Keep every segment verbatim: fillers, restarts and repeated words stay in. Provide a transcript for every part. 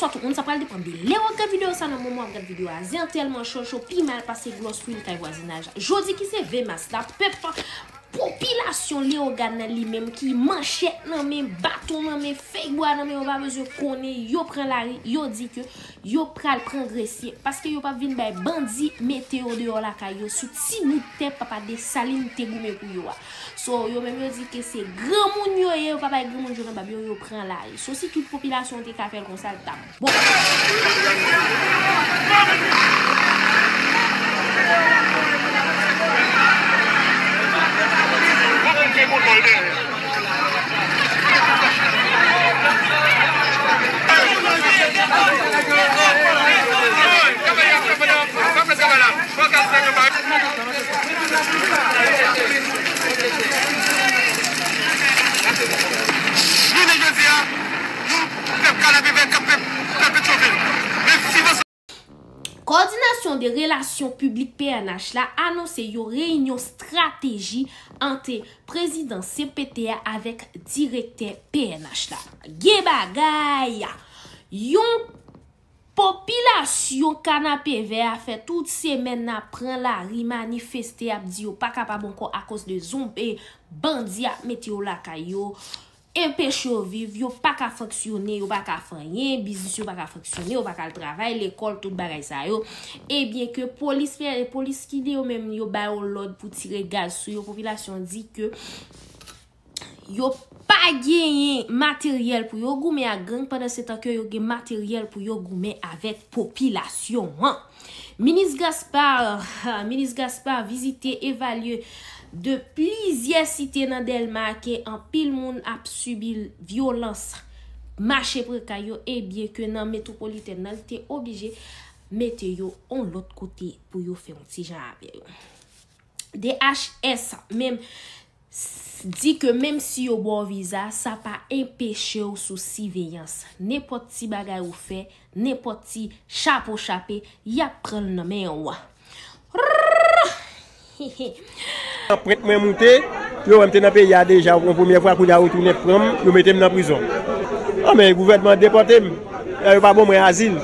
Sa tout moun, sa pral depann de lè w ap gad videyo sa. Nan moman w ap gad videyo a, zen an tèlman cho, cho pi mal pase glòs lwil kay vwazinaj la. Jodi ki se ven mas la, pèp, popilasyon Leyogàn nan li menm ki manchèt nan men, baton nan men, fèy bwa nan men, yo pa bezwen konnen, yo pran lari, yo di ke yo pral pran Gresye, paske yo p ap vin bay bandi mete yo deyò lakay yo sou ti bout tè papa Desalin te goumen pou yo a. So, yo menm yo di ke se granmoun yo ye, yo pa bay granmoun jwe nan bab yo, yo pran lari. So, si tout popilasyon te ka fè l konsa, l t ap bon. Jounen jodi a, nou pèp Kanapevè, pèp Petyonvil. Men si Kowòdinasyon de Relasyon Piblik P N H la anonse yon reyinyon strateji ant prezidan C P T a avèk direktè P N H la. Gen bagay! Yon popilasyon Kanapevè a fè tout semèn nan ap pran lari, manifeste, ap di yo pa kapab ankò akoz de zonm e bandi ap mete yo lakay yo, enpeche yo viv, yo pa ka fonksyone, yo pa ka fè anyen, biznis yo pa ka fonksyone, yo pa ka al travay, lekòl, tout bagay sa yo. Ebyen ke polis fè, polis ki yo menm yo ba yo lòd pou tire gaz sou yo, popilasyon di ke yo pa genyen materyèl pou yo goumen ak gang, pandan se tan ke yo gen materyèl pou yo goumen avèk popilasyon an. Minis Gaspard, Minis Gaspard vizite evalye de plizyè site nan Dèlma ke anpil moun ap sibi vyolans, mache pran kay yo, ebyen ke nan metwopolitèn nan, li te oblije mete yo on lòt kote pou yo fè yon ti jan avè yo. D H S menm s- di ke menm si yo ba w viza, sa pa enpeche w sou siveyans. Nenpòt ti bagay ou fè, nenpòt ti chapo chape, y ap pran l nan men w. Anprent mwen moute, yo wè m te nan peyi a deja yon premyè fwa, kounye a yo tounen pran m, yo mete m nan prizon. An men gouvènman an depòte m. Yo pa ban mwen azil.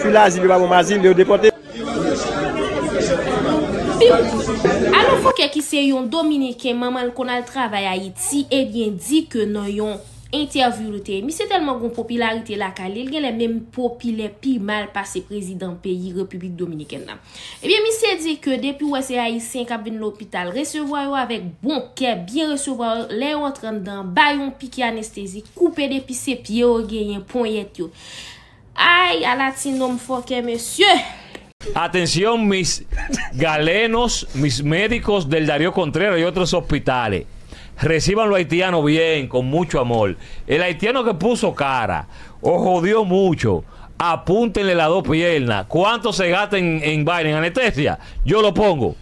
Sou lazil, yo pa ban m azil, yo depòte m. Alò, Fokè ki se yon Dominiken, manman l konn al travay Ayiti, ebyen, di ke nan yon entèvyou li te, misye tèlman gon popilarite lakay li, li genlè menm popilè pi mal pase prezidan peyi Repiblik Dominikèn nan. Ebyen, misye di ke depi w wè se Ayisyen k ap vin lopital, resevwa yo avèk bon kè, byen resevwa yo, lè yo antre anndan, ba yo yon piki anestezi, koupe depi se pye yo genyen, ponyèt yo. Ay, ala ti nonm fòkè, mesye! Atención mis galenos, mis médicos del Darío Contreras y otros hospitales. Reciban los haitianos bien, con mucho amor. El haitiano que puso cara o jodió mucho, apúntenle las dos piernas. ¿Cuánto se gasta en, en vaina, en anestesia? Yo lo pongo.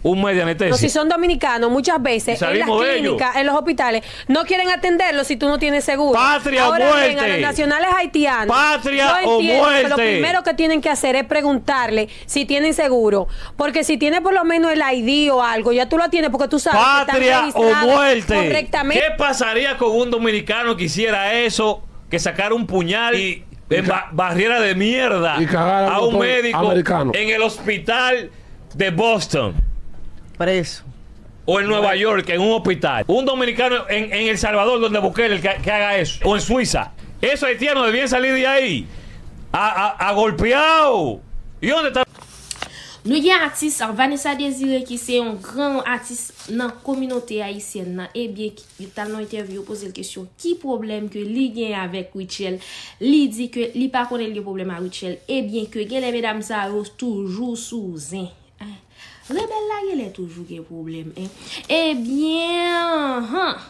Un mes de Pero si anestesia. son dominicanos, muchas veces en las Salimos de ellos. Clínicas, en los hospitales, no quieren atenderlo si tú no tienes seguro. Patria o Ahora bien, a los muerte. Nacionales Haitianos, Patria yo o entiendo que lo muerte. Primero que tienen que hacer es preguntarle si tienen seguro. Porque si tiene por lo menos el I D o algo, ya tú lo tienes porque tú sabes que están Patria o registrados muerte. Correctamente. ¿Qué pasaría con un dominicano que hiciera eso, que sacara un puñal y en ba- barrera de mierda Y cagara a un botón médico americano. En el hospital de Boston Preso. o en Nueva York, en un hospital? Un dominicano en, en El Salvador, donde Bukele, que, que haga eso. O en Suiza. Esos haitianos debían salir de ahí. A, a, a golpeado. ¿Y dónde está? Nou gen atis Vanessa Désiré ki se yon gran atis nan kominote ayisyèn nan. Ebyen, ki- yo t al nan entèvyou, yo poze l kesyon ki pwoblèm ke li gen avèk Rutshelle. Li di ke li pa konnen l gen pwoblèm a Rutshelle. Ebyen, ke genlè medam sa yo toujou sou zen. Rebèl la genlè toujou gen pwoblèm, en. Ebyen, han.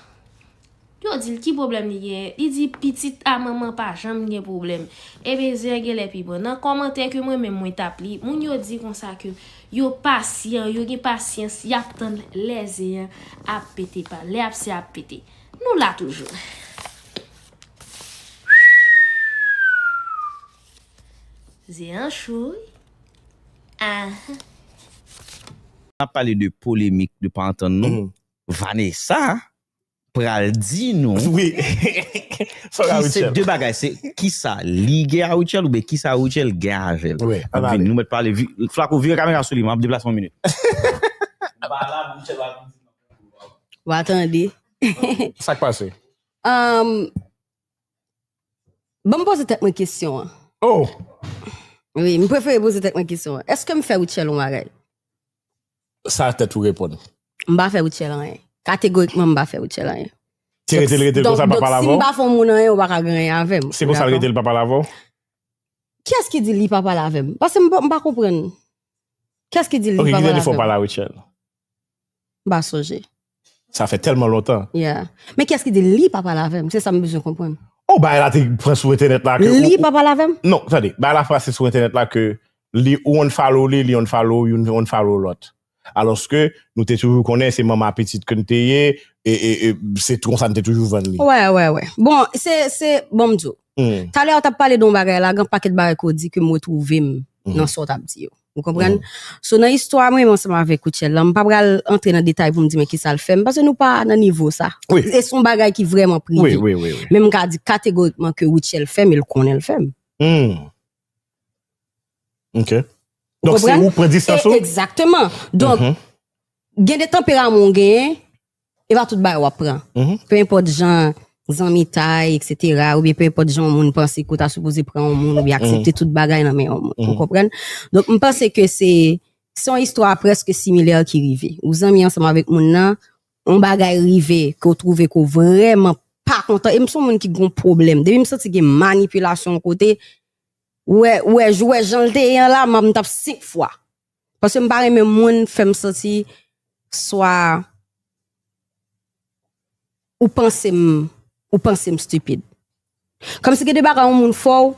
Yo di l ki pwoblèm li gen. Li di pitit a manman pa janm gen pwoblèm. Ebyen, zen an genlè pi bon. Nan kòmantè ke mwen menm mwen t ap li, moun yo di konsa ke yo pasyan, yo gen pasyans, y ap tann lè zen an ap pete pa, lè abse ap pete. Nou la toujou. Zen an cho, wi. Ahan. N ap pale de polemik, de pa antann nou. Vanessa pral di nou Wi. Sa w ka ki se Rutshelle. De bagay, se kisa li gen a Rutshelle oubyen kisa Rutshelle gen avè l. Wi, ann Ap vin, ale. Nou mèt pale vi- Flako, vire kamera sou li, m ap deplase yon minit. W a tande. Sa k pase? Um, Ban m poze tèt mwen kesyon an. Oh! Wi, m prefere poze tèt mwen kesyon an. Èske m fè Rutshelle yon bagay? Sa tèt ou reponn. M pa fè Rutshelle anyen. Kategorikman, m pa fè Rutshelle anyen. Se rete l rete l konsa l pa pale Si avè m w? Pa fè yon moun anyen, ou pa ka gen anyen avè m. Se konsa l rete l pa pale avè w? Kiyès ki di li pa pale avè m? Paske m pa- m pa konprann. Kiyès ki di li Ok, pa ki pale dènye fwa w avè m? Pale a Rutshelle? M pa sonje. Sa fè tèlman lontan. Yeah. Men kiyès ki di li pa pale avè m? Se sa m bezwen konprann. Oh, bagay la te pran sou entènèt la ke Li pa pale avè m? Non, tande, bagay la pase sou entènèt la ke li ou unfollow li, li unfollow ou, youn unfollow lòt. Alòske nou te toujou konnen se manman pitit ke n te ye, e, e, e se tou konsa n te toujou vann li. Wè, wè, wè. Bon, se, se, bon, m di w. Hmm. Talè w t ap pale de yon bagay la, gen pakèt bagay ke w di ke m retwouve m Mhm. nan sa w t ap di yo. Ou konprann? So, nan istwa mwen, ansanm avèk Rutshelle la, m pa pral antre nan detay pou m di men kisa l fè m, paske nou pa nan nivo sa. Wi. E se yon bagay ki vrèman Wi, prive. wi, wi, wi. Men m ka di kategorikman ke Rutshelle fè m, e l konnen l fè m. Hmm. Ok. Donk, se konprann? Ou pran distans E- ou? Egzakteman. Donk, Mhm. Gen de tanperaman w genyen, e pa tout bagay w ap pran. Mhm. Pe enpòt jan zanmitay, et cetera, oubyen pe enpòt jan yon moun panse ke w ta sipoze pran yon moun, oubyen aksepte tout bagay nan men yon moun. Ou Mhm. Konprann? Donk, m panse ke se, se yon istwa prèske similè ki rive. Ou zanmi ansanm avèk moun nan, yon bagay rive, ke w twouve ke w vrèman pa kontan. E m se yon moun ki gen yon pwoblèm. Depi m santi gen manipilasyon yon kote, ou wè, ou wè, ou wè jan l te ye an la, m ap, m t ap senk fwa. Paske m pa renmen moun fè m santi swa ou panse m, ou panse m stipid. Kòmsi gen de bagay yon moun fè w,